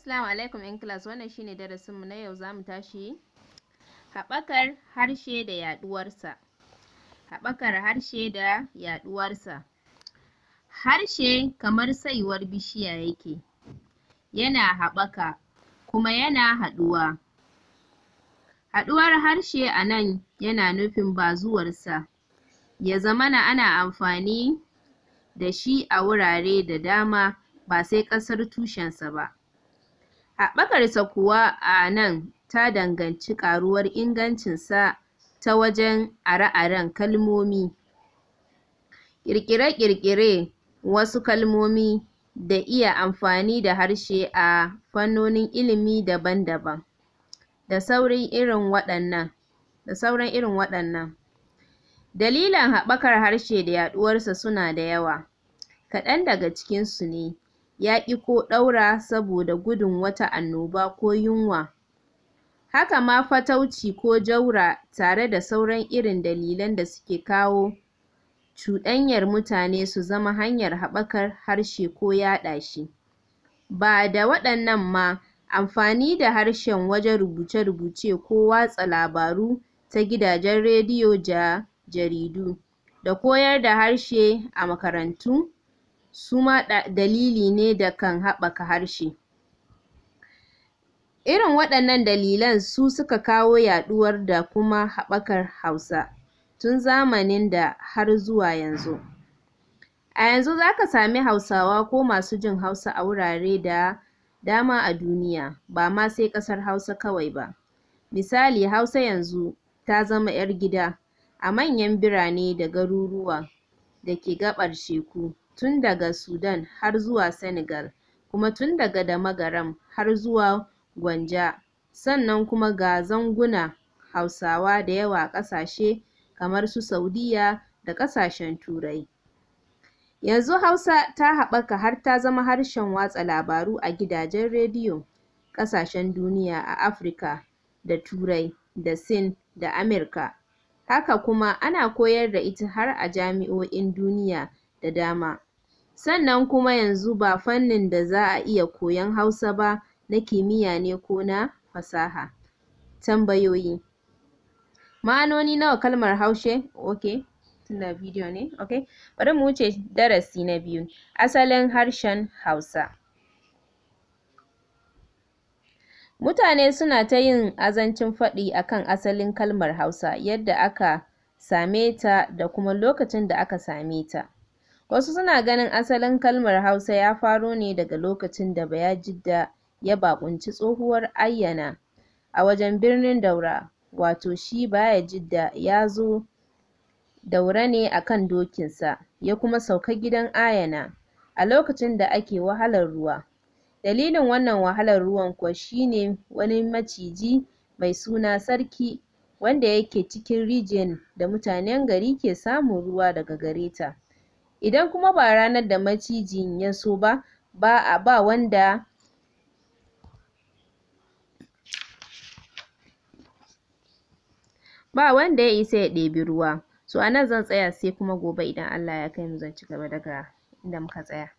Assalamu alaikum ƴan class, wannan shine darasinmu na yau. Zamu tashi haɓakar harshe da yaɗuwarsa. Haɓakar harshe da yaɗuwarsa. Harshe kamar saiwar bishiya yake, yana haɓaka kuma yana haɗuwa. Haɗuwar harshe a nan yana nufin bazuwarsa, ya zamana ana amfani da shi a wurare da dama, ba sai ƙasar tushensa ba. Haɓakarsa kuwa a nan ta danganci ƙaruwar ingancinsa ta wajen are-aren kalmomi, ƙirƙire-ƙirƙire wasu kalmomi, da iya amfani da harshe a fannonin ilimi daban-daban, da sauran irin waɗannan da sauran irin waɗannan. Dalilan haɓakar harshe da yaɗuwarsa suna da yawa, kaɗan daga cikinsu ne: yaƙi ko ɗaura saboda gudun wata annoba ko yunwa, haka ma fatauci ko jaura, tare da sauran irin dalilan da suke kawo cuɗanyar mutane su zama hanyar haɓakar harshe ko yaɗa shi. Ba da waɗannan ma, amfani da harshen wajen rubuce-rubuce ko watsa labaru ta gidajen rediyo da jaridu, da koyar da harshe a makarantu, suma dalili ne da kan haɓaka harshe. Irin waɗannan dalilan su suka kawo yaɗuwar da kuma haɓakar Hausa tun zamanin da har zuwa yanzu. A yanzu zaka sami Hausawa ko masu jin Hausa a wurare da dama a duniya, ba ma sai ƙasar Hausa kawai ba. Misali, Hausa yanzu ta zama 'yar gida a manyan birane da garuruwa da ke gaɓar teku, tun daga Sudan har zuwa Senegal, kuma tun daga Damagaram har zuwa Gwanja, sannan kuma ga zangunan Hausawa da yawa a ƙasashe kamar su Saudiyya da ƙasashen Turai. Yanzu Hausa ta haɓaka har ta zama harshen watsa labaru a gidajen rediyo ƙasashen duniya a Afirka da Turai da Sin da Amirka. Haka kuma ana koyar da ita har a jami'o'in duniya da dama. Sannan kuma yanzu ba fannin da za a iya koyon Hausa ba na kimiyya ne ko na fasaha. Tambayoyi: Ma'anoni nawa kalmar haushe? Okay, tunda bidiyo ne, okay. Bari mu wuce darasi na biyu: asalin harshen Hausa. Mutane suna ta yin azancin faɗi akan asalin kalmar Hausa, yadda aka same ta da kuma lokacin da aka same ta. Wasu suna ganin asalin kalmar Hausa ya faro ne daga lokacin da Bayajidda ya baƙunci tsohuwar Ayyana a wajen birnin Daura, wato shi Bayajidda ya zo Daura ne akan dokinsa, ya kuma sauka gidan Ayyana a lokacin da ake wahalar ruwa. Dalilin wannan wahalar ruwan kuwa shine wani maciji mai suna Sarki, wanda yake cikin rijiyar da mutanen gari ke samun ruwa daga gareta. Idan kuma ba ranar da macijin ya so ba, ba wanda ya isa ya ɗebi ruwa. So a nan zan tsaya, sai kuma gobe idan Allah ya kaimu zan cigaba daga inda muka tsaya.